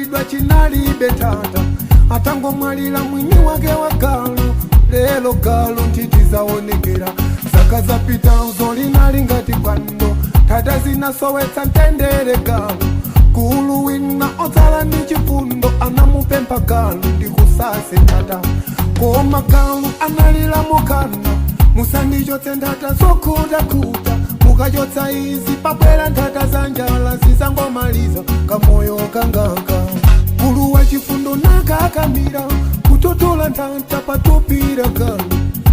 chogulidwa chinalibe nthata. Atangomwalira mwini wake wa galu, lero galu nthiti zaonekera. Zaka zapitazo linali ngati phwando, nthata zinasowetsa mtendere galu. Kulu wina odzala ndi chifundo anamupempha galu ndikusase nthata, koma galu analira mokana: "Musandichotse nthata zokhutakhuta, mukachotsa izi pabwera nthata za njala zizangomaliza kamoyo kangaka." Mkulu wa chifundo nakakamira kutotola nthata patupira galu.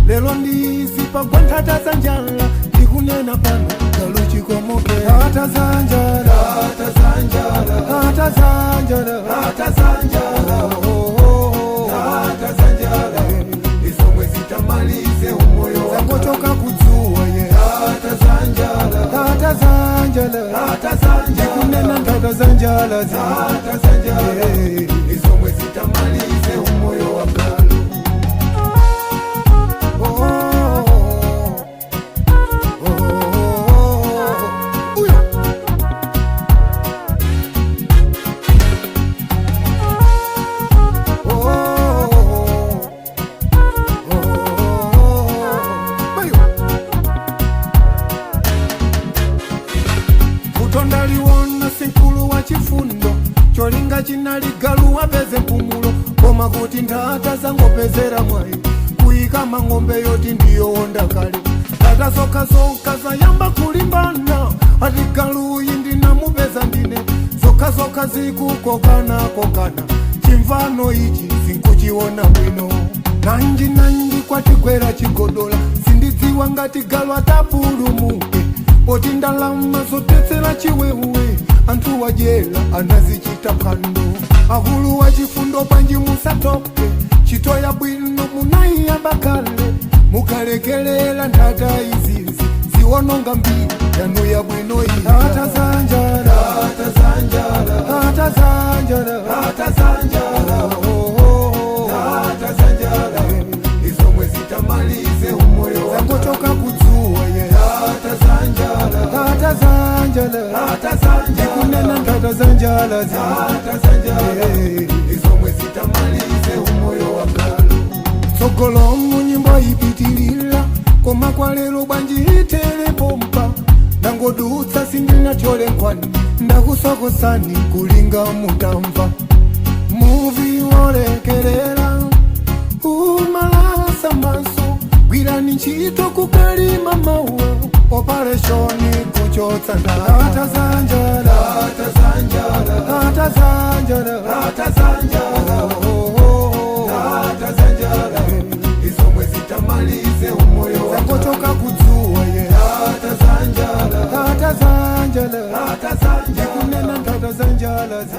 Lero ndi izi pagwa nthata za njala, ndikunena pano galu chikomoke. Nthata za njala, Nthata za njala, nthata za njala, nthata za njala, oh, oh, oh. Nthata za njala, izomwe zitamalize umoyo wa Zangochoka kudzuwa ye. Nthata za njala, Nthata za njala, nthata za njala, ndikunena nthata za njala zi. Nthata za njala, izomwe zitamalize umoyo wa galu. Oh, oh, oh, oh. Uyo. Oh, oh, oh, oh. Bayo. Kutondaliwona sinkulu wa chifundo, cholinga chinali galu wapeze mpumulo, koma kuti nthata zangopezera mwayi kuyika mang'ombe yoti ndiyowonda kale. Nthata zokhazokha zayamba kulimbana, ati galuyi ndinamupeza ndine. Zokhazokha zikukokanakokana, chimvano ichi sinkuchiona bwino. Nanji nanji kwatigwera chigodola, sindidziwa ngati galu atapulumuke, poti ndalama zotetsera chiwewe anthu wadyera anazichita phwando. Akulu wa chifundo, panji musatope ntchito yabwino munayiyamba kale? Mukalekelera nthata izizi ziwononga mbiri yanu yabwino iyi. Nthata za njala, Nthata za njala, nthata za njala, nthata za njala, oh, oh, oh. Nthata za njala, izomwe zitamalize umoyo wa Zangochoka kudzuwa ye. Nthata za njala, Nthata za njala, nthata za njala, ndikunena nthata za njala zi. Nthata za njala, izomwe zitamalize umoyo wa galu. Tsogolo mu nyimbo ipitilira, koma kwa lero bwanji itere pompa. Ndangodutsa, sindinachole nkhwani, ndakusokosani kulinga mutamva. Muvi wolekerera umalasa maso. Gwirani ntchito kukalima mawa, operation kuchotsa nthata za njala, Nthata za njala, nthata za njala, nthata za njala, oh, oh, oh. Nthata za njala, izomwe zitamalize umoyo wa Zangochoka kudzuwa ye. Nthata za njala, Nthata za njala, nthata za njala, ndikunena nthata za njala zi.